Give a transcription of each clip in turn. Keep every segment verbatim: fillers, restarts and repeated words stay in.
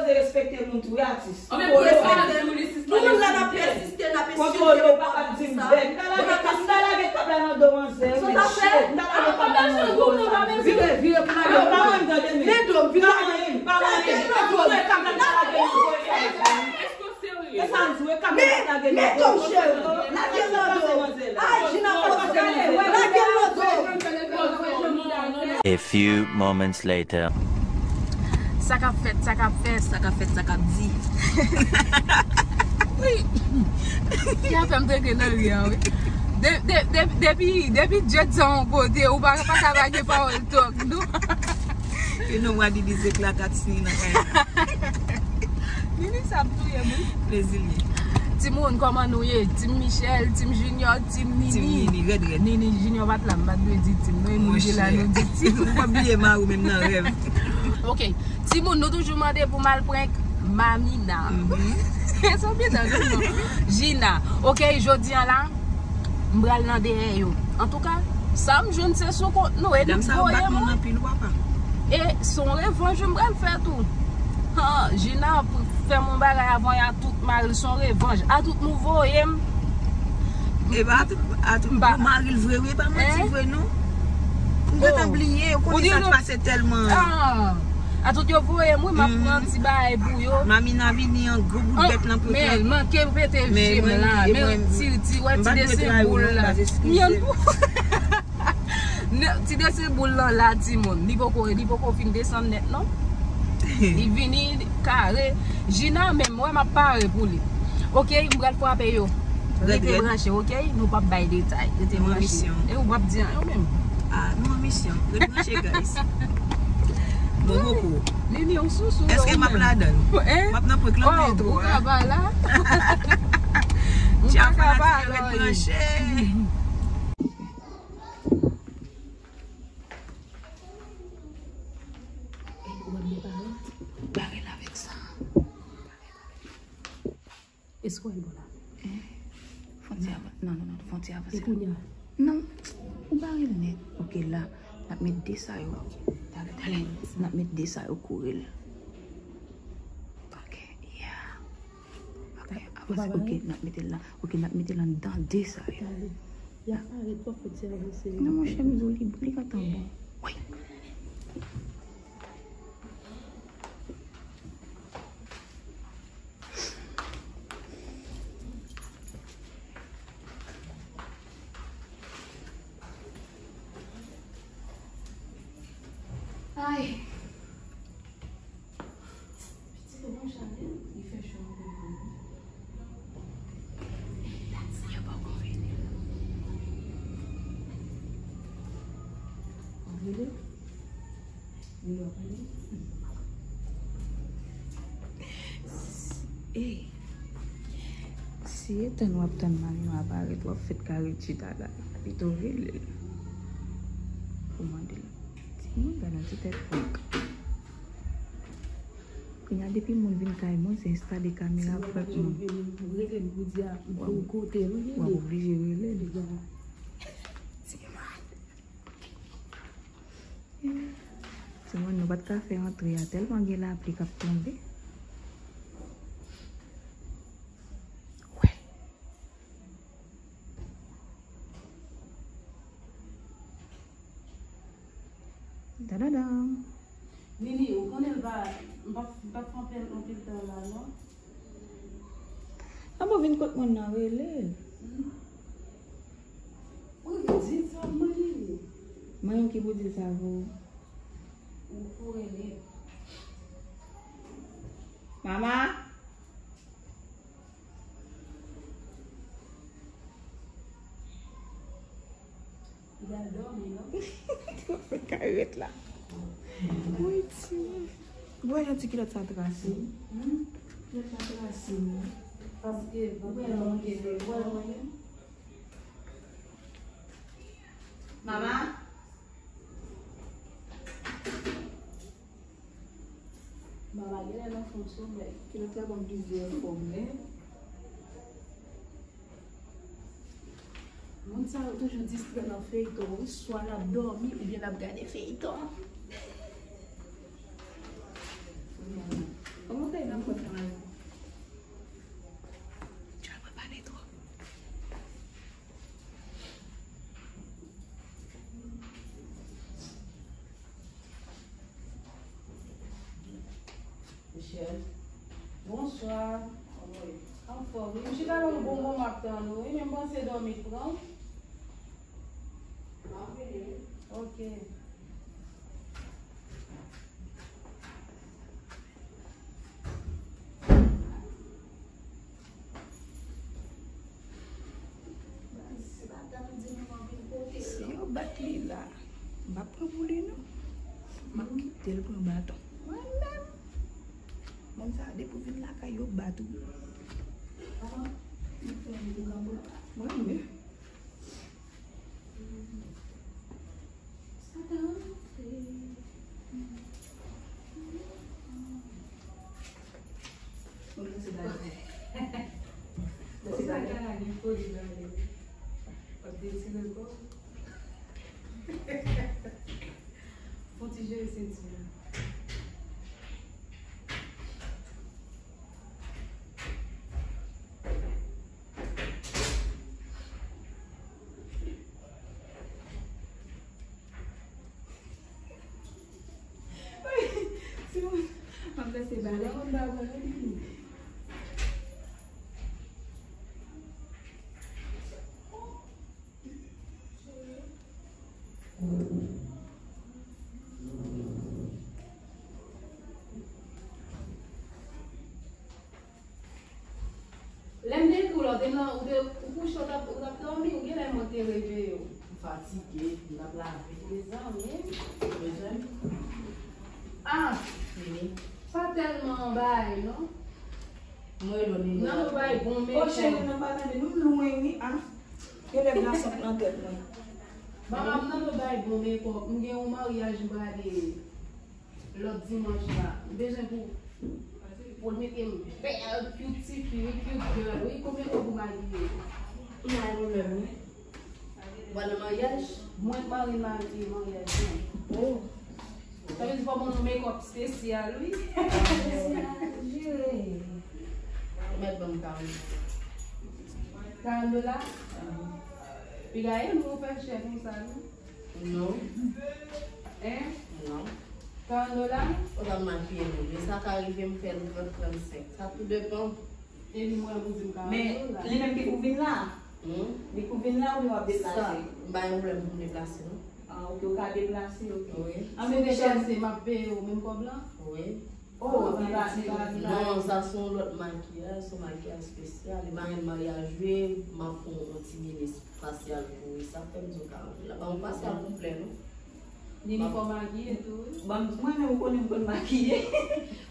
Respekte moun tou, wi, atis. Anben, pou respekte moun, li sispann. Nou menm la n ap pèsiste, n ap esplike nou pa konn sa. M ta lage kab la nan do manzè, wi. M ta lage kab la nan do manzè. Vire, vire pou lage. Pa manyen m tande, men. Men do m, vire. Pa manyen m, pa manyen m. Lage kab la, m ta lage nan do manzè. Èske w serye? E sa m di w, e kab la, m ta lage nan do manzè. Men, men do m, cheri. Lage nan do. Ay, Gina, lage nan do. A few moments later. Sa k ap fèt, sa k ap fèt, sa k ap fèt, sa k ap di. Wi. Ki a fè m treke nan ri a, wi. De, de, de, depi, depi Djed sa yon kote, ou pa, pa ka pa gen pawòl tòk, non. Ke nou wa di di se klakatini nan kay la. Nini sa ap touye m, wi. Plezi l ye. Timoun, kòman nou ye? Tim Michel, Tim Junior, Tim Nini. Tim Nini, rèd, rèd. Nini, Junior pa t la, m pa t dwe di Tim. Non, e moun ki la, nou di Tim. Ou pa bliye mari w menm nan rèv. Ok. Timoun, nou toujou mande pou m al prank Mamina. Mhm. Se yon byen tande, non. Gina. Ok, jodi a la, m pral nan dèyè yo. Antouka, sa m jwenn se sou kont nou, e nou voye mwen. Dam sa yo bat moun anpil, w apa. E se yon revanj m pral fè tou. Han, Gina ap fè m yon bagay avan y a tout mari l, se yon revanj. A tout nou voye m. E pa a tout, a tout nou mari l vre, wi, e pa manti vre, non. M gentan bliye, ou konnen sa t pase tèlman. Ah. A tout yo voye m, wi, m ap pran ti bagay pou yo. Mamina vini an gwo bout bèt nan pwent la. Men, manke pete je m la, men ti, ti, wè, ti desen boul la. Myann pou. Ti desen boul lan la, timoun. Li poko, li poko fin desann nèt, non. Li vini kare. Gina menm, wè, m ap pare pou li. Ok, m pral frape yo. Rete branche, ok? Nou p ap bay detay. Rete branche. E ou p ap di anyen ou menm. Ah, nou an misyon. Ret branche, guys. Bon, poko. Nini, yon sousou. Èske m ap ladan l? M ap nan prank lan, men tro a. Ou ka pa la. Tchao, fanatik yo, ret branche. Ey, ou wè m bare? Bare l avèk sa. Èske w wè l bò la? Eh, fon ti avan-, non, non, non, fon ti avanse. E kounye a? Non, ou bare l nèt. Ok, la, n ap met de sa yo. Talè, talè. N ap met de sa yo kouri l. Ok, yeah. Ok, avans, ok, n ap mete l la. Ok, n ap mete l anndan de sa yo. Talè. Y ap parèt twò fon ti avanse. Non, monchè, m di w, li, li gentan bon. Wi. Ay. Pitit ou bon chalè, li fè cho anpil pou mwen. Dat sa yo poko vini. Anpil. Ey, si e tann w ap tann mari w aparèt, w ap fèt kare chita la. Pito rele l pou mande l. Timoun, gade yon ti tèt fòk. Kounye a, depi moun vin kay mwen, se enstale kamera prank mwen. Rele l pou di a, pou kote l, w ap oblije rele l. Timoun. Timoun, nou pa t ka fè antre a tèlman gen lapli k ap tonbe. Wè. Dadadam. Nini, ou konnen l pa, m pa, m pa fè anpil, anpil tan la, non. An bon, vin kot mwen nan, rele l. Ou di sa, mwen rele. Mwen menm ki pou di sa pou ou. Ou pou rele. Mama! Li al dòmi, non? Fè karèt la. Wi, ti. Ou wè jan ti kilòt sa trase? Hmm? Kilòt sa trase, wi. Paske, ou wè lè w gen de vwa, wi. Mama? Mama genlè nan fon somèy. Kilòt la ban m plizyè fòm, men. Moun sa yo toujou distrè nan feyton, wi. Swa l ap dòmi oubyen l ap gade feyton. Kòman w fè Michel. Bonswa. Anfòm, wi. M chita la yon bon moman ap tann ou, wi, men m panse dòmi t pran w. M ap vini, wi. Ok. Si yo bat li la, m p ap pran pou li non. M ap kite l pran baton. Mwen menm, moun sa a depi w vin lakay yo bat ou. Mwen menm. Sa ta rantre. Mwen se bagay. Mwen se bagay la gen foli nan li. W ap detire kò w. Fon ti jere senti a. Lè m te ekri w la, ou te nan, ou te, ou kouche, ou t ap, ou t ap dòmi, ou genlè mwen te reveye w. M fatige, m t ap lave. Mezanmi. Mezanmi. Ah, fini. Pa tèlman bay, non. Mwen rele w Nini. Nan nou bay bon men. O cheri, nan pa tande, nou lwen, wi, ah. Genlè m nan sant nan tèt mwen. Manman, m nan nou bay bon men, m gen yon maryaj m prale. Lòt dimanch la, m bezwen pou, pou l mete m bèl, cute tifi, wi, cute girl, wi, konbyen kòb ou makiye? M pa gen pwoblèm, wi. Ou pral nan maryaj? Mwen k mari maryaj mwen. Oh. Sa vle di fò ban nou make up spesyal, wi. Spesyal, jire. Ou mèt ban m karant dola. Karant dola? Piga e nou fè chè konsa, non? Non. Hein? Non. Karant dola? Ou t ap makiye nou. Men sa ka rive m fè l trant, trannsenk. Sa tou depann. Epi mwen pou di m karant dola. Men li menm ki pou vin la? Hmm? Li pou vin la oubyen w ap deplase? Sa, m pa gen pwoblèm pou m deplase, non. Ah, ok, ou ka deplase, ok. Wi. Si w deplase, m ap peye w menm kòb lan? Wi. Oh, li pa, li pa, li pa. Non, sa se yon lòt makiyaj, se yon makiyaj espesyal. Li pa gen maryaj, wi, m ap fè yon ti mini fasyal pou ou. Sa fè m di w karant dola. Ban m fasyal konplè, non. Nini fò makiye tou, wi. Bon, mwen menm, ou konnen m konn makiye.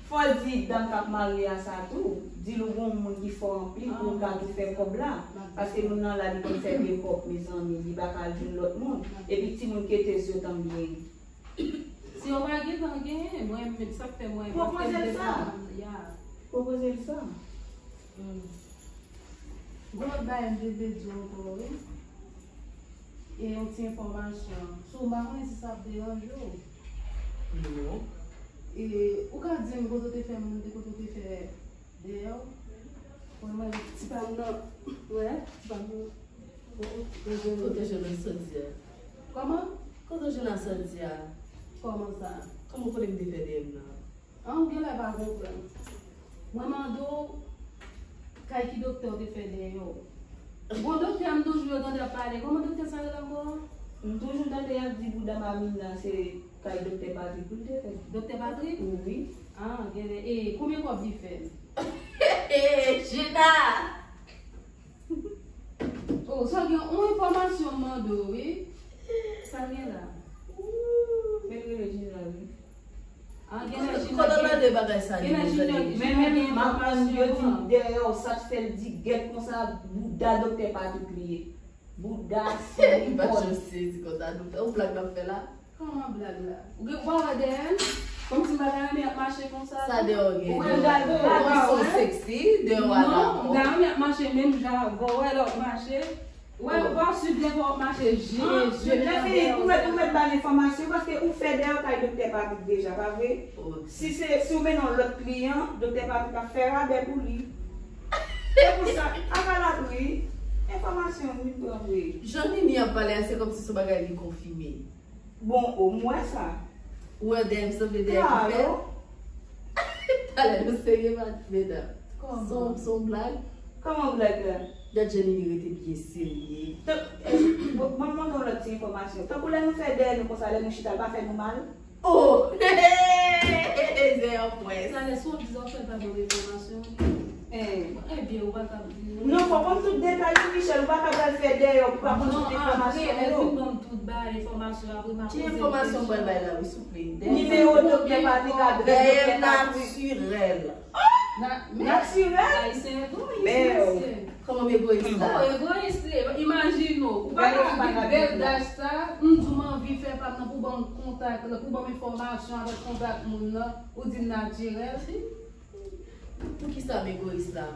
Fò l di dam k ap marye a sa tou. Di l ou gon moun ki fò anpil pou l ka tou fè kòb la. Paske moun nan la, li konn fè makeup, mezanmi, li pa ka al jwenn lòt moun. Epi timoun ketez yo tanbyen. Si yo pa gentan genyen, mwen menm sa k fè mwen. Pwopoze l sa. Ya. Pwopoze l sa. Hmm. Gon lòt bagay m te vle di w ankò, wi. E yon ti enfòmasyon. So, m pa konnen si sa ap deranje w. Non. E, ou ka di m kote w te fè moun, kote w te fè dèyè w? Mwen, mwen, ti pa m nan. Wè, ti pa m nan. Kote w jwenn asadi a? Kòman? Kote w jwenn asadi a? Kòman sa? Kòman kote m te fè dèyè m nan? An, ou genlè pa konprann. Mwen mande w, kay ki doktè w te fè dèyè w? Bon, doktè a m toujou yo tande ap pale. Kòman doktè sa rele ankò? M toujou tande y ap di bouda Mamina se kay doktè Patrick pou l te fè. Doktè Patrick? Wi. An, genlè. E, konbyen kòb li fè? Jina! Oh, sa gen yon enfòmasyon m mande w, wi. Sa l gen la? Men l rele Jina, wi. Ah, gen lè Jina gen, gen lè Jina gen enfòmasyon an. Men menm m aprann yo di m dèyè w, sa k fè l di gèt konsa, bouda doktè Patrick li ye. Bouda si li pòl. Ou blag n ap fè la? Kòman blag la? Ou gen, ou pa wè dèyè l? Kòmsi m pa ta renmen ap mache konsa tou. Sa dèyè w gen? Ou wè l gal blag la, ou wè? Seksi dèyè w la. Non, m ta renmen ap mache menm jan avè w, wè lè w ap mache. Wè, w ap swiv dèyè w ap mache, je, je. Lè fini, ou mèt, ou mèt ba l enfòmasyon, paske ou fè dèyè w kay doktè Patrick deja, pa vre? Si se, si w mennen yon lòt kliyan, doktè Patrick ap fè rabè pou li. Se pou sa, akalabri, enfòmasyon, wi, m pran vre. Jan Nini ap pale a, se kòmsi se yon bagay li konfime. Bon, o, m wè sa. Ou wè dèyè m sanble dèyè ki fè? Klaro. Nou serye, medam? Kòman? Se yon, se yon blag? Kòman blag la? Gad jan li rete byen serye. Tank, eh, bon, ban m montre yon lòt ti enfòmasyon. Tankou lè nou fè dèyè nou konsa, lè nou chita, l pa fè nou mal? Oh! Zè an pwès. Talè, si w ap di sa, w fè l pa ban m enfòmasyon. Eh. Ebyen, ou pa ka di. Non, fò w konn tout detay, wi, Michel. Ou pa ka pral fè dèyè, ou pa konn tout enfòmasyon yo. Non, apre, lè l fin ban m tout bagay, enfòmasyon, apre m ap poze l kesyon. Ki enfòmasyon m pral bay la, wi, souple? Nimewo doktè Patrick a dèyè natirèl. Na-, men, Natirèl? Ayisyen egoyis, mesye. Kòman m egoyis la? Oh, egoyis li ye. Imajine w, ou pa ka di bèl daj sa, m di w m anvi fè pa m nan pou ban m kontak la, pou ban m enfòmasyon avèk kontak moun nan, ou di m natirèl. Poukisa m egoyis la?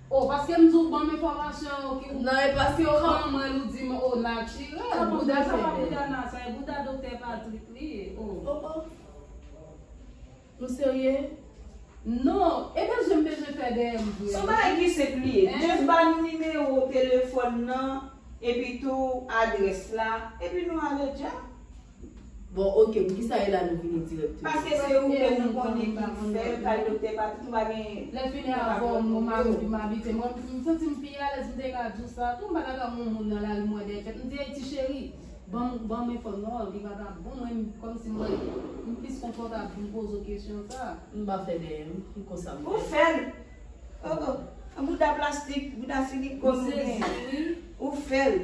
Oh, paske m di w ban m enfòmasyon yo ki ou. Non, e paske ou kòman mwen ou di m, oh, natirèl. Bouda sa pa bouda Nasa, e bouda doktè Patrick li ye. Oh. Oh, oh. Nou serye? Non, e bezwen m bezwen fè dèyè m vre. Se yon bagay ki senp li ye. Just ba nou nimewo telefòn nan, epi tou adrès la, epi nou ale dja. Bon, oke, poukisa e la nou vini dirèkteman? Paske se ou menm nou konnen ki fè l, kay doktè Patrick, nou pa gen kontak avè w. Lè fini avè w, nou m abite, m abite. Mwen, m santi m pi alèz, m te ka di w sa tou, m pa ta ka wè yon moun nan lari m wè dèyè tèt. M di, "Ey, ti cheri, ban m, ban m enfò-, non, li pa ta bon, mwen, kòmsi mwen, m plis konfòtab pou m poze w kesyon sa." M pa fè dèyè m, m konsa m fè. Ou fè l. Oh, oh. An bouda plastik, bouda silikòn ou gen. Ou fè l.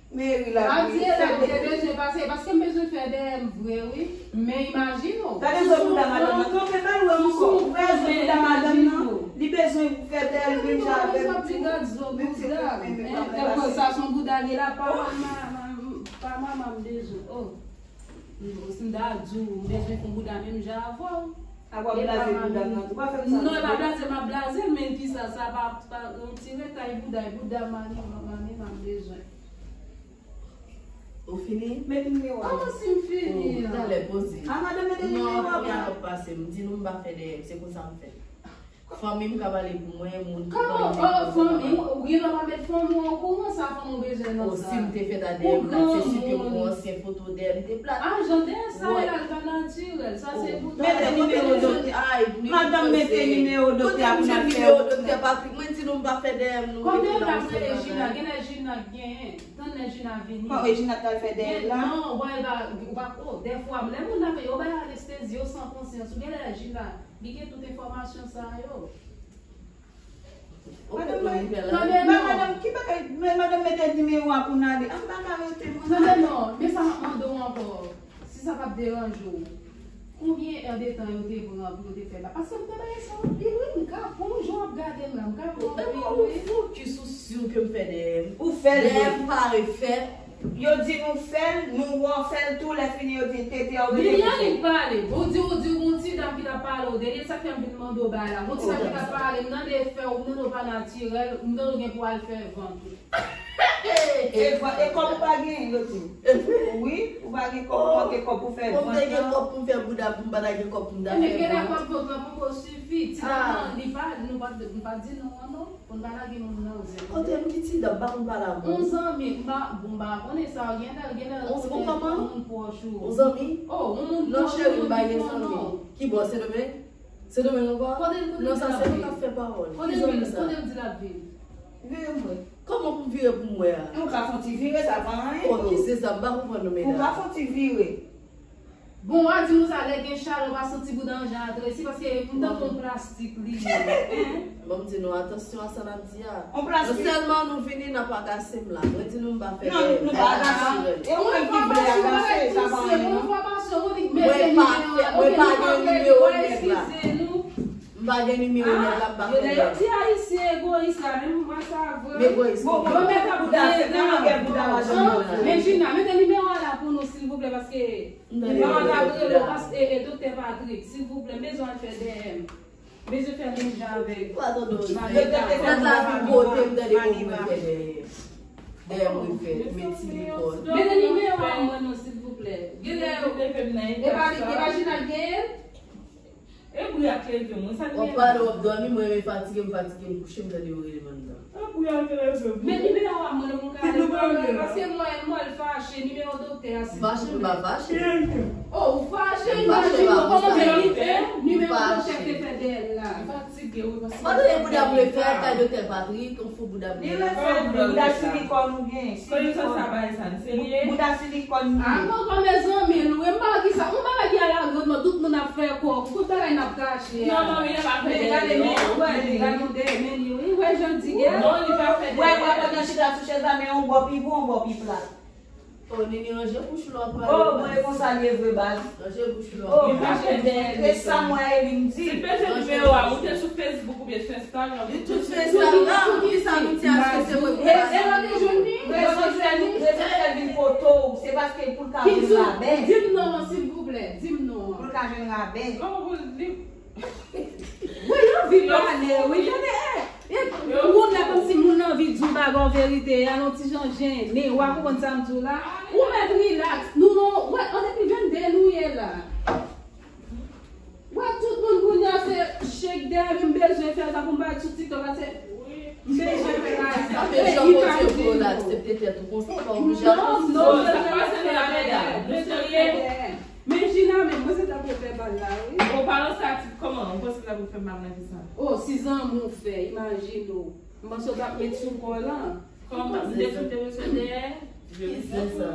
Meri la, wi, fè dèyè. Pa di e la m te bezwen pase, paske m bezwen fè dèyè m vre, wi. Men imajine w. Gade zo bouda madanm nan. Kanpe, ba l wè ankò. Ou wè zo bouda madanm nan? Li bezwen fè dèyè l menm jan avèk tou. Menm se pou mwen, men pa mwen pase. Sa se yon bouda li la, pa manman, pa manman m bezwen. Oh. Si m ta di w, m bezwen fè yon bouda menm jan avè w. A w ap blaze bouda m nan tou. Pa fè m sa. Non, e pa blaze m ap blaze l, men kisa, sa pa, pa yon ti retay bouda, e bouda mami, mami m ap bezwen. Ou fini? Met nimewo a. Kòman si m fini? Oh, talè, poze. A, madanm, mete nimewo a. Non, kounye a l ap pase. M di nou m pa fè dèyè m, se konsa m fè. Fanmi m ka pale pou mwen, moun ki konnen m. Kòman, oh, fanmi, ou gen dwa pa met fanmi w okouran sa fanmi w bezwen nan sa. Oh, si m te fè ta dèyè m plat, se si ke m gon ansyen foto dèyè m te plat. Ah, jan dèyè sa ye la, l pa natirèl. Sa se pou mete nimewo doktè. Madanm, mete nimewo doktè a pou n ap fè. Nimewo doktè Patrick, mwen di nou m pa fè dèyè m, nou rete la, m fè bagay. Kòm dèyè m ap rele Jina, genlè Jina genyen. Tann lè Jina vini. Bon, e Jina t al fè dèyè l la? Non, bon, e ba, ou pa, oh, dèfwa, lè moun nan fè, yo bay anestezi, yo san konsyans, ou genlè Jina, li gen tout enfòmasyon sa yo. Madanm, tande non, madanm, ki bagay, men madanm mete nimewo a pou n ale. An, m pa ka rete, mwen. Tande non, men sa m ap mande w ankò. Si sa p ap deranje w, konbyen è de tan yo te pran pou yo te fè la? Paske m te bay sa anpil, wi, m ka pran yon jan w ap gade m la, m ka pran anpil, wi. Ou fokis, ou si ke m fè dèyè m. Ou fè l, dèyè m pare fèt. Yo di nou fè l, nou wè w fè l tou, lè fini yo di tete a w rete. Liliane pale, ou di, ou di, gon ti dam ki t ap pale w, dèyè sa k fè m vin mande w bagay la. Gon ti dam ki t ap pale, m tande fè w, m tande w pa natirèl, m tande w gen pou al fè vant ou. E vant, e kòb ou pa genyen, yo di. Wi, ou pa gen kòb, ou manke kòb pou fè vant lan. Ou te gen kòb pou m fè bouda, pou m pa ta gen kòb pou m ta fè vant. Ebyen, gen la kòb vant lan poko sifi. Ti dam nan, li pa, nou pa, nou pa di non an, non. Pou n pa lage moun nan zen. Kote m ki ti dam, pa konn pale avè w. Yon zanmi, m pa, bon, m pa konnen sa, genlè, genlè, yon moun pwòch ou. Yon zanmi? Oh, yon moun pwòch ou, non, cheri, m pa gen zanmi. Ki bò, Sendomeng? Sendomeng ankò? Kote l, kote l di l ap viv? Non, sa se nou k ap fè pawòl. Ki zanmi sa? Kote l di l ap viv? Vire m wè. Kòman pou m vire pou m wè a? Ou ka fè yon ti vire, sa pa anyen. Oh, ki se sa? M pa konprann non, medam. Ou ka fè yon ti vire. Bon, w a di nou sa, lè gen chalè, w pa santi bouda w jan adresi, paske m tankou yon plastik li ye. Bon, m di nou, atansyon a sa n ap di a. Yon plastik. Non sèlman nou vini, n ap agase m la. Mwen di nou m pa fè dèyè m. Non, nou pa agase. E ou menm ki vle agase, sa pa anyen non. Mwen pa fè, mwen pa gen nimewo nèg la. M pa gen nimewo nèg la, m pa fè dèyè m. Ti ayisyen egoyis la, menm mwen sa vre. M egoyis. Bon, bon, mete bouda, se nan lògè bouda madanm nan. Men Jina, mete nimewo a la pou nou, silvouplè, paske Mwen ap rele w, pas-, e, e, Doktè Patrick, silvouplè, m bezwen al fè dèyè m. M bezwen fè menm jan avèk Doktè Patrick. Mwen la vin kote m tande mwen fè dèyè m. Dèyè mwen fè, mete silikòn. Mete nimewo a mwen non, silvouplè. Genlè, e pa, e pa Jina k genyen? E bri a k leve mwen, sa l gen la? W ap pale, w ap dòmi, mwen renmen fatige, m fatige, m kouche, m tande yo rele m anndan. E bri a k leve mwen. Men nimewo a mwen, mwen ka ale pale, paske mwen, mwen fache, nimewo doktè a, silvouplè. Fache, m pa fache. Oh, ou fache, imajine w, kòman fè li fè? Nimewo doktè Pandan e bouda m vle fè, kay Doktè Patrick, on fo bouda m vle fè. Bouda silikòn ou byen? Silikòn. Bouda silikòn ou byen? Ankò, mezanmi, Lou, e m pa wè kisa, on bagay ki alagòd, non, tout moun ap fè kò, tout bagay n ap kache a. Non, manmi, li pa fè dèyè, non. Men gade, men, wè, men li, wi, wè, jan l di, gè. Non, li pa fè dèyè. Wè, wè, pandan chita sou chèz la, men on bò pi gwo, on bò pi plat. Oh, Nini, ranje bouch ou lè w ap pale. Oh, mwen, e konsa l ye vre, baz. Ranje bouch ou lè w ap pale. Oh, mwen, e sa mwen, e li m di. Si peze nimewo a, moute sou Facebook oubyen sou Instagram. Li tout sou Instagram, kisa nou te achte se mwen pou pale. E lòt te jwenn li? Rezon fè li, rezon fè vin foto w, se paske pou l ka jwenn rabè. Di m non an, silvouplè, di m non an. Pou l ka jwenn rabè. Kòman pou l di? Wi, yo anvi pale, wi, tande, e, e, moun la kòmsi moun nan anvi di yon bagay an verite, y a yon ti jan jennen, w a konprann sa m di w la? Ou mèt rilaks, nou, nou, wè, an depi vennde nou ye la. Wè, tout moun kounye a se chèk dèyè, men m bezwen fè sa pou m pa sou TikTok la, se, m bezwen fè sa. Sa fè jan Bondye voye w la, aksepte tèt ou konsa, ou pa oblije avanse. Non, non, m bezwen fè dèyè. Men Jina menm, mwen se ta pou fè bal la, wi. Bon, palan sa, ti, kòman? Ou panse ta pou fè mal nan kisa? Oh, si zanmi w fè, imajine w. M panse w t ap met sou kò w lan. Kòman? M te sou te mesye dèyè. Kisa sa?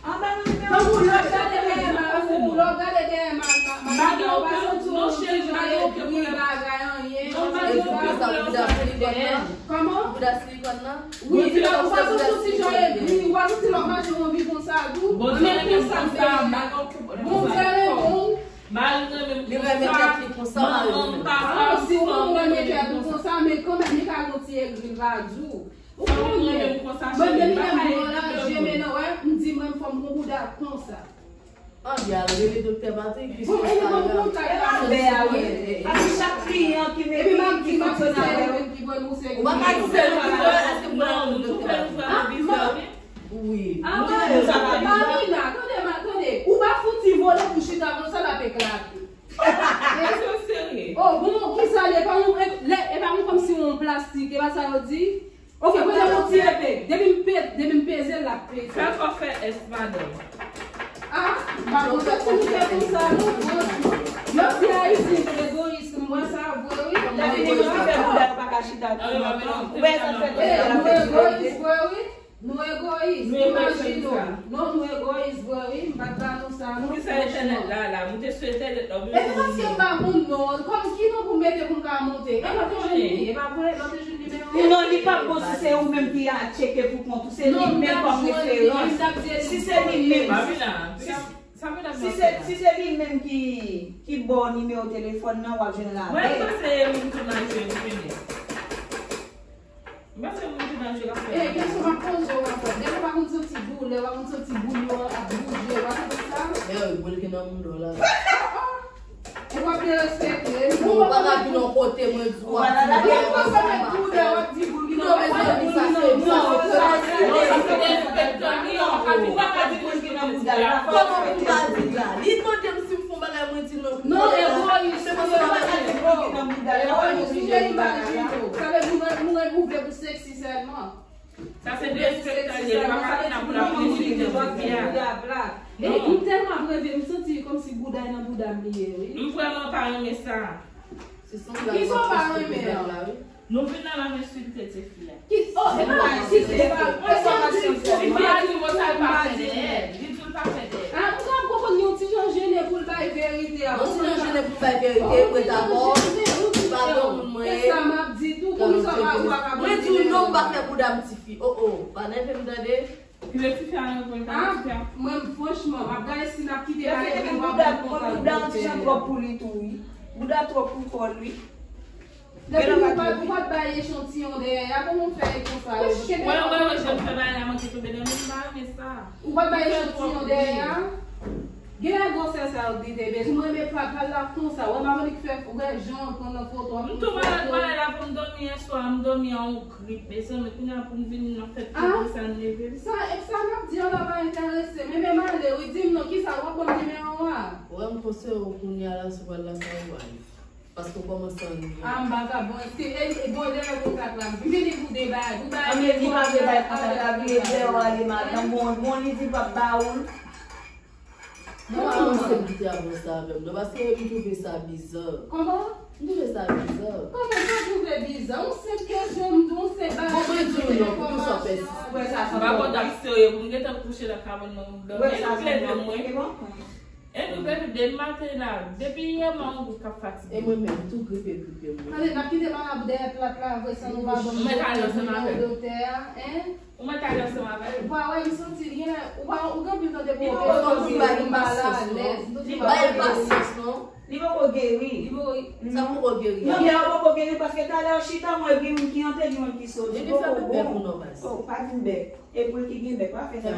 Tankou lè w gade dèyè mal, lè w gade dèyè mal, mal, mal, ou pa santi w ti jan egri bagay anyen, non, pa santi w ti jan egri. Kòman? Bouda silikòn nan? Wi, ou pa santi w ti jan egri, ou pa santi lè w mache w anvi konsa tou. Anyen konsa, Bondye renmen w. Li renmen tèt li konsa, manman m pa. Ah, si ou renmen tèt ou konsa, men kanmenm, li ka gen yon ti egri, l pa di w. Ou konnen, mwen, depi lè m bon la, je men nan, wè, m di mwen, fò m gon bouda konsa. Ann al rele Doktè Patrick, li sou Instagram. Bon, e li ban m kontak la. Paske chak kliyan ki mete ki fonksyonè avè w. Ou pa ka di sèl ki vre, èske m pral rele Doktè Patrick? Wi. Ah, Marina, tande, ma, tande. Ou pa fouti vole pou chita konsa, l ap eklate. Èske w serye? Oh, bon, kisa l ye? E pa yon, e, lè, e pa yon kòmsi yon plastik, e pa sa yo di? Ok, mwen te yon ti epe. Depi m pe-, depi m peze l, l ap peze. Fè kò fè S, madanm. Ah, m pa konn fè ti moute konsa, non, bon. Yo di Ayisyen se egoyis, m wè sa vre, wi. Lè fini ki fè bouda yo pa ka chita tou lontan. Ou wè sa fè tèt la fè ti epe. Nou egoyis, wi. Nou egoyis, imajine w. Non, nou egoyis vre, wi. M pa t ba nou sa, non. Poukisa entènèt la, la? Moute sou entènèt la, ou mete moun. E paske m pa konn non. Kòm ki non pou m mete pou m ka monte? E lòt te jwenn li, e pa vre, lòt te jwenn nimewo a. Non, li p ap bon si se ou menm ki a tcheke pou kont ou. Se li menm kòm referans. Si se li menm. Si, si se, si se li menm ki, ki ba w nimewo telefòn nan, w ap jwenn rabè. Mwen panse moun tou nan jwe, m konnen. M panse moun ki nan jwe la fè. E, kesyon m ap poze w ankò. Depi w pa konn santi doulè, w pa konn santi boul yo ap bouje, w pa santi sa? E, boul ki nan mouda w la. E w ap derespekte. Bon, ou pa ka vin yon kote, mwen di w ap di bagay konsa. Ou pa ka vin kote, w ap di boul ki nan mouda w. Non, mezanmi, sa se, sa se, non, sa se derespektan, non. Ou pa ka di boul ki nan mouda l la. Kòman pou m ka di l la? Li mande m si m fè yon bagay, mwen di non. Non, egoyis, egoyis. Imajine w. Sa vle di nou, nou, nou vle pou seksi sèlman. Sa se derespektan li ye, li pa ka vin la pou l ap plenyen jodi a. E m tèlman ap reve, m santi kòmsi bouda nan bouda m li ye, wi. M vrèman pa renmen sa. Kisa w pa renmen an? Nou vin la, l ap ensilte ti fi a. Ki, oh, e pa ensilte, e pa, e pa ensilte. Li pa di konsa, l pa fè dèyè. Li di l pa fè dèyè. Ah, ou ka konprann yon ti jan jennen pou l bay verite a. Yon ti jan jennen pou l bay verite, mwen dakò. Pa bon moun mwen ye. E sa m ap di tou, pou nou sa pa, ou pa ka. Mwen di w non, m pa fè bouda m ti fi. Oh, oh, pa nève m tande. Ki lè ti fi a nan gòl, gade ti fi a. Mwen, franchman, m ap gade si n ap kite bagay yo, w ap konn konsa. Bouda an ti jan twòp pou li tou, wi. Bouda twòp pou kò l, wi. Depi ou pa, ou pa t bay echantiyon dèyè a, kòman w fè e konsa yo? Wè, wè, wè, jan m fè bagay la manke tonbe nan men m, m pa renmen sa. Ou pa t bay echantiyon dèyè a? Gen lè gwosè sa yo di te byen. M renmen pa, pa la konsa. Wè, Mamanik fè, wè, jan l pran nan foto a. M tou malad, malad la pou m dòmi yè swa, m dòmi an yon grip, mezanmi, kounye a pou m vin nan fèt pou sa n leve m. Sa, e sa n ap di an la pa enterese. Men, men m ale, wi, di m non, kisa w ap ban m nimewo a? Wè, m konseye w kounye a la, si w pral lakay ou, ale. Paske w kòmanse annuiye. Ah, m vagabon. Èske, e, e, bon, lè kontak la, m vini pou de bagay, pou bagay. Ah, men li pa vle bay kontak la, vire dèyè w ale, madanm. Bon, bon, li di l p ap ba ou l. Mwen pa panse m kite avanse avè m non, paske m twouve sa biza. Kòman? M twouve sa biza. Kòman sa twouve biza? Yon senp kesyon m di w, yon senp bagay. Bon, mwen di w non, poukisa w pèsiste? M pa konn ap serye pou m gentan kouche nan kabann nan, m dòmi. E nou leve mwen. E nou leve depi maten la. Depi yè m a yon bout k ap fatige. E mwen menm, tou gripe, gripe mwen. Tande, n ap kite marabou dèyè plat la, vre, san nou pa ban m doktè a, en? Ou mèt ale ansanm avè l. Ou pa wè, m santi l gen, ou pa, ou gen anpil tan depi w te soti, ou pa alèz. Li pa gen pasyans non. Li poko geri. Li poko, sa poko geri. Non, li poko geri paske talè w chita, mwen gen moun ki antre, gen moun ki soti. Li poko bon. Oh, pa di m bèk. E pou l ki gen bèk, pa fè sa.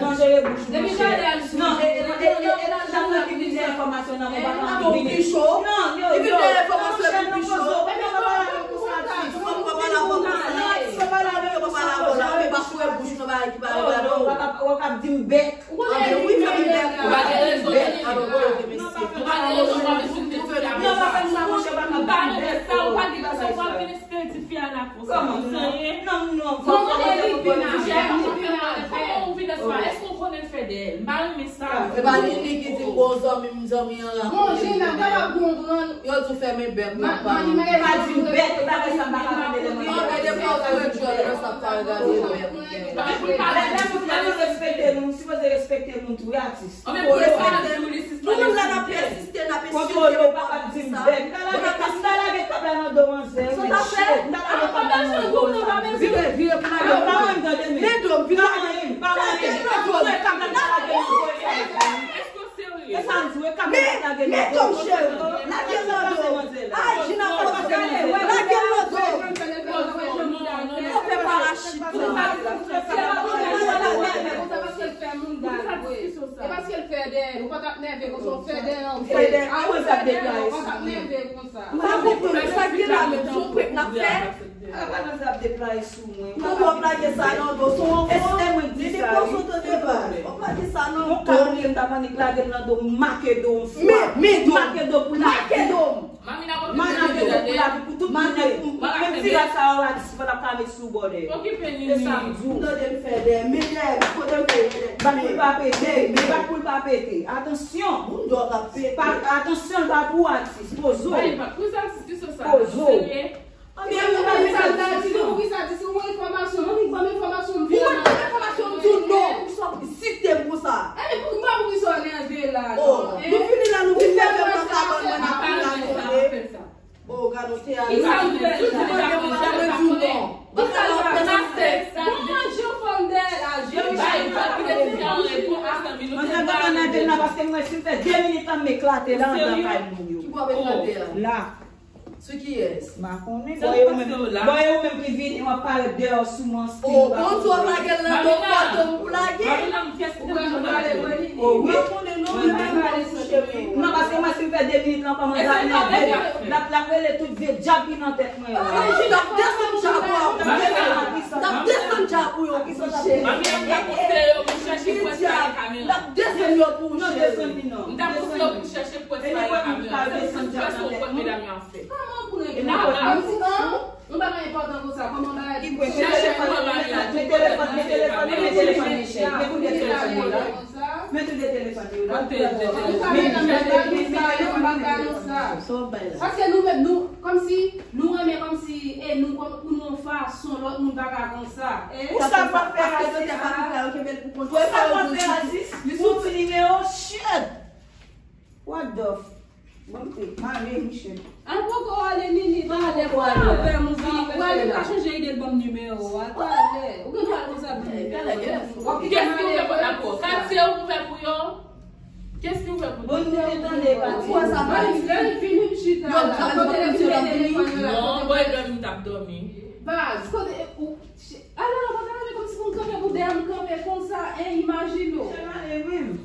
Non, jere bouch ou, monchè. Non, e, e, e, e, e, la, la, la, ki vin fè enfòmasyon nan, ou pa ka vin. Non, yo, yo, monchè, non, pozo. Ou pa pale avè m konsa, sis. Ou pa pale avè m konsa. Ou pa pale avè m konsa. Ou pa ka, ou pa ka di m bèk. Ou konnen wi, fè m bèk. Ou pa gen rezon, Nini. Ou pa gen rezon pou ap ensilte ti fi a la konsa. Non, pa fè m sa, monchè, pa ka di m bèk. Ou pa gen rezon pou ap vin ensilte ti fi a la konsa. Kòman? Non, non, non. Ou konnen li vin avè, li vin avè. Kòman ou vin ansanm? Èske ou konnen l fè dèyè l? M pa renmen sa. E pa Nini ki di m gon zanmi m, zanmi an la. Bon, Jina, m kapab konprann. Yo di w fèmen bèk ou pa. Pa di m bèk, bagay sa m pa ka tande lè mwen. Anben, depi w fè djòl nan sa, pa regade bèk. Lè, lè nou, lè nou respekte nou, nou sipoze respekte moun tou, wi, atis. Anben, pou respekte nou, li sispann ensilte. Kontwole w, pa ka di m bèk. M ta lage, m ta lage kab la nan do manzè, wi, shit. M ta lage kab la nan do sa. Vire, vire pou lage nan do. Men do m, vire lage. Pa manyen, pa manyen. Kab la nan do. Èske w serye? E sa m di w, e kab la lage nan do. Men do m, cheri. Lage nan do. Ay, Jina, pa lage nan do. Ou fè parachit. E paske l fè dèyè l, ou pa t ap nève konsa, ou fè dèyè l. Fè dèyè l, ou pa t ap nève konsa. M pa konprann sa ki la menm, se yon prank n ap fè. Ala pa nan zam deplwaye sou mwen. Kòman w ap lage sa nan do? Se yon fo. Èske mwen di sa, wi? Depi w sot de baz, w ap lage sa nan do. Yon kab li, m ta annik lage l nan do, m make do yon fwa. Men, men do. M make do pou lage. Make do. Mami, n ap make do pou lage pou tout moun. Menm tiraj sa yo la, di si pa t ap ka met sou bòdè. Okipe Nini. E sa m di w. M tande m fè dèyè, men dèyè, kote m fè dèyè? Bat pou l pa pete, men bat pou l pa pete. Atansyon. Moun dòk ap pete. Atansyon, l pa pou atis. Pozo. Pozo. Anben, anben, anben, sa di, poukisa di, se yon enfòmasyon, annik ban m enfòmasyon, m di w non. Ou ban m enfòmasyon, m di w non, poukisa w site m konsa? Anben, pou, m pa poukisa w nève la, non. Oh, nou fini la, nou vin nève m nan kabann mwen, n ap vin rakonte. Oh, gade yon teatris. Kisa w fè la? Ou di mwen gen moun la, mwen di w non. Kisa l pa pase? Bon, manje w fanm dèyè la, je. Manzè pa ka nève m la, paske mwen, si m fè de minit la, m eklate la, anndan kay moun yo. Ki bò w eklate a? La. Sou kiyès? M pa konnen. Bon, e ou menm, bon, e ou menm ki vini, w ap parèt deyò sou mwen, oh, bon, si w ap lage l nan do, w ap tann pou lage. Ou pa konnen non, mwen menm, non, cheri. Non, paske mwen, si m fè de minit la, kòman l ap nève, l ap, l ap rele tout vye djab ki nan tèt mwen yo. L ap desann djab ou, l ap desann djab ou yo pou cheri. L ap desann yo pou ou cheri. Non, desann li non. M ta pouse yo pou chèche pwès pa e kamyon. Kòman pou regle? Yon bagay enpòtan konsa, kòman bagay? Chèche pwès pa e kamyon. Men telefòn, men telefòn, men telefòn, men telefòn, men telefòn. Men tout de telefòn yo la. Paske nou menm, nou, kòmsi, nou renmen kòmsi, e nou, kòm, pou nou yon fason, lòt moun pa ka konsa. Ou sa pa fè Aziz? Ou sa pa fè Aziz? Li sou ti nimewo, shit! What the f-, bon, te pale, Michel. Al poko ale, Nini, talè, pran avè m, ou vini, ou ale, pa chanje ide l ban m nimewo a, talè. Ou gen dwa konsa ban m nimewo a. Kèsi ou fè pou lakò? Katye ou ouvè pou yo? Kèsi ou fè pou yo? Bon, nou te tande pati. Lè l vini, m chita la. Non, bòy dòmi, m t ap dòmi. Baz, kote ou? Alò, ou pa ka kanpe kòmsi pou m kanpe pou dèyè m kanpe konsa, en, imajine w.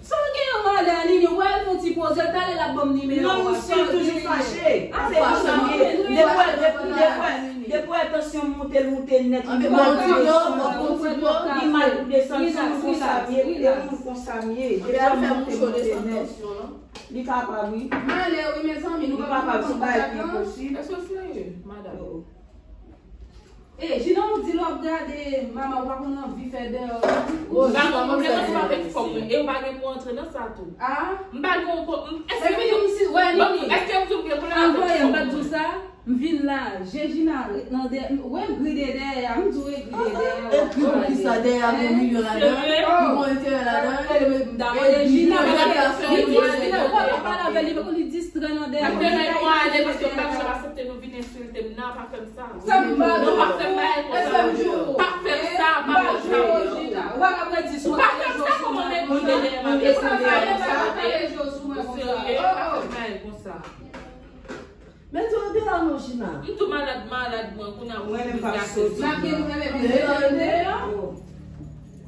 Sa w gen yon malè a Nini, ou wè l fè yon ti poze, talè l ap ban m nimewo a. Non, misye toujou fache. Se konsa m ye. Depi w wè, depi, depi w wè, depi w wè tansyon m moute, l moute nèt, li pa ka desann. Li mal pou desann, se moun konsa m ye, se moun konsa m ye. Depi w wè m moute, l moute nèt. Li kapab, wi. Malè, wi, mezanmi, nou pa konn kontak la. Èske w serye, madanm? E, Jina, ou di lè w ap gade, mama, ou pa konn anvi fè deyò. M pa gen pwoblèm ansanm avèk fòm mwen. E ou pa gen pou antre nan sa tou. Ah? M pa gen yon pwoblèm. Epi m si, wè, Nini. Èske m di w gen pwoblèm avèk fòm mwen? Anvoye m, m pa t di w sa. M vin la, je Jina ret nan dèyè. Wè gri de dèyè a, m di w e gri de dèyè a. E gri pou kisa? Dèyè a gen milyon ladan l, li gon enterè ladan l. E gri de dèyè a, se yon pwoblèm. Li di, Jina, ou pa pale avè li, li distrè nan dèyè. Apre, lè nou ale, paske m pa janm aksepte nou vin ensilte m nan, pa fè m sa. Sa m ba nou? Non, pa fè m bagay konsa. Èske m di w? Pa fè m sa, pa fè m sa. Ou pa ka predi sou mwen. Pa fè m sa, kòman nèg moun de dèyè m ap eseye m sa? Ou serye? Pa fè m bagay konsa. Men tou, ou te la non, Jina. M tou malad, malad, mwen, kounye a, mwen menm p ap soti. M ap gen nou menm epi nou tande.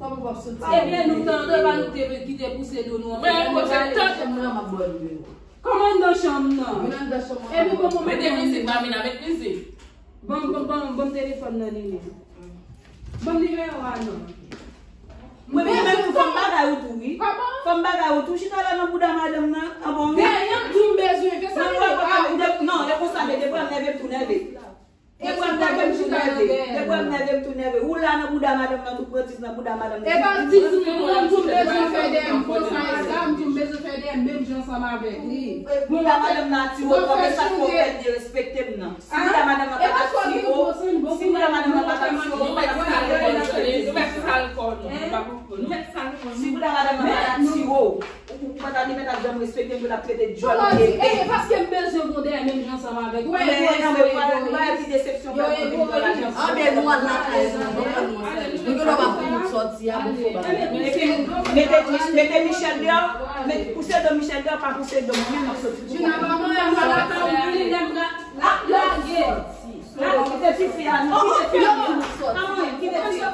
Kòman w p ap soti? Ebyen, nou tande, pa nou te kite pouse do nou anpil. Mwen, mwen, mwen, chanm nan, m ap ba w nimewo. Kòman anndan chanm nan? Vin anndan chanm nan. Epi bon, bon, mete mizik, Mamina, met mizik. Bon, bon, bon, bon, telefòn nan, Nini. Ban m nimewo a non. Mwen menm fò m bagay ou tou wi. Kòman? Fò m bagay ou tou. Chita la nan bouda madanm nan. An bon wi. Dèyè m di w m bezwen fè sa. Non, non, non, e konsa, men depi m nève m tou nève. Depi m nève m tou nève. Depi m nève m tou nève. Ou la nan bouda madanm nan, tou pran tiz nan bouda madanm nan. E pa tiz mwen pran, m di w m bezwen fè dèyè m konsa e sa, m di w m bezwen fè dèyè m menm jan ansanm avèk li. Bouda madanm nan atire w, men sa k fè w pèdi respekte m nan. Si bouda madanm nan pa t atire w, si bouda madanm nan pa t atire w, ou pa t ap sal kò nou. Nou mèt sal kò nou. Si bouda madanm nan pa t atire w, ou pa t ap, li mèt ap janm respekte m pou l ap trete djòl mwen de bèt. E paske m bezwen gon dèyè menm jan ansanm avèk ou. Ou pa wè ti desepsyon fè pou vin pran lajan. Anben nou al lakay nou, nou al nou ansanm. Nou gen dwa pa pou nou sòti a pou fò bagay. Mete, mete Michel deyò, mete, pouse do Michel deyò, pa pouse do mwen menm, m ap soti pou kont mwen. Jina pa mwen, sa la ta ou vini, lè m ap lage. Kite tifi a, non, kite tifi a. Kite tifi a.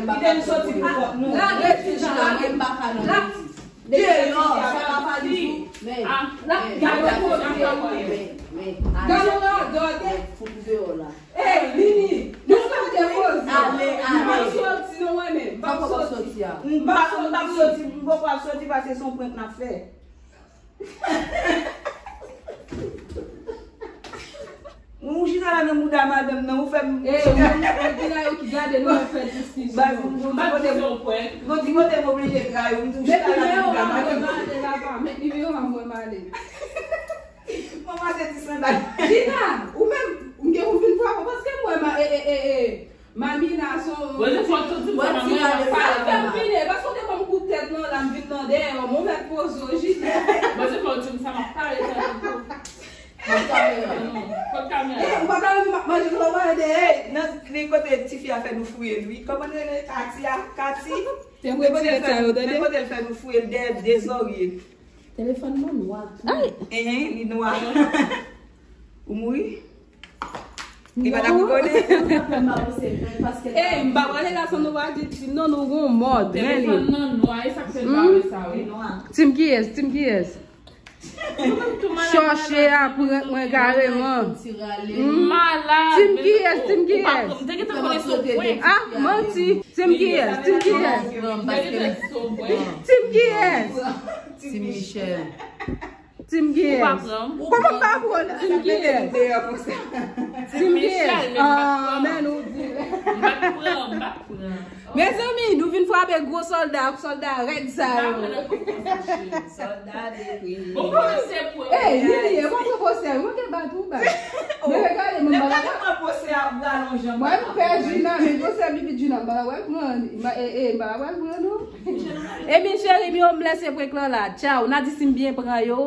Kite m soti pou kont nou. Lage tifi a, men m pa ka nan betiz. Deyò, sa pa pale tou. Men, men, men, men, gade yon radòt. Men, fout m deyò la. Ey, Nini, nou pa te poze. Ale, ale. M p ap soti non mwen menm. M p ap soti. M p ap soti, m p ap soti, m poko ap soti paske se yon prank n ap fè. Ou chita la nan bouda madanm nan, ou fè m. E, moun, moun ki la yo ki gade nou ap fè diskisyon. Gon ti kote m oblije trayi w, m di w chita la nan bouda madanm nan. Met nimewo a mwen m ale. Manman se ti sandal. Jina, ou menm, m gen pou vin frape w paske m wè ma, e, e, e, e. Mamina, son. Bon, se fò w di m sa, manman, m ap pale. Sa fè m vini, paske w te ban m kout tèt nan la, m vin nan dèyè w, mwen mèt poze w, Jina. Bon, se fò w di m sa, m ap pale tande tou. Kot kamera? Kot kamera? E, ou pa ta wè m ap manje, ou pa wè de, e, nan, li kote tifi a fè nou fouye l, wi. Kòman l rele? Kati a? Kati? Te mwen ti sa yo, tande? Men kote l fè nou fouye l dèyè de zòrye l. Telefòn mwen nwa. Ay! Enhen, li nwa. Ou mouri? Li pa t ap konnen. E, m pa prale la san nou pa di, di non, nou gon mòd, men li. Telefòn nan nwa, e sa k fè l pa wè sa, wi. Li nwa. Tim kiyès? Tim kiyès? Chòche a pran mwen kareman. Malad. Tim kiyès? Tim kiyès? M te gentan konnen se w prank. Ah, manti. Tim kiyès? Tim kiyès? Tim kiyès? Tim Michel. Tim kiyès? Kòman m pa pran? Tim kiyès? Tim kiyès? Ah, men nou di. M pa pran, m pa pran. Mezanmi, nou vin frape gwo sòlda ak sòlda rèd sa yo. Sòlda de pri. Bon, bon, se pou. Ey, Lili, e mwen pran pwosè, mwen te bat ou bat. Men regade, mwen pa la. Mwen pè Jina, men pwosè pipi Jina, m pa la wè pran, e, e, m pa la wè pran, non. Ebyen, cheri, mi yo m lèse prank lan la. Tchaw, n a di si m byen pran yo.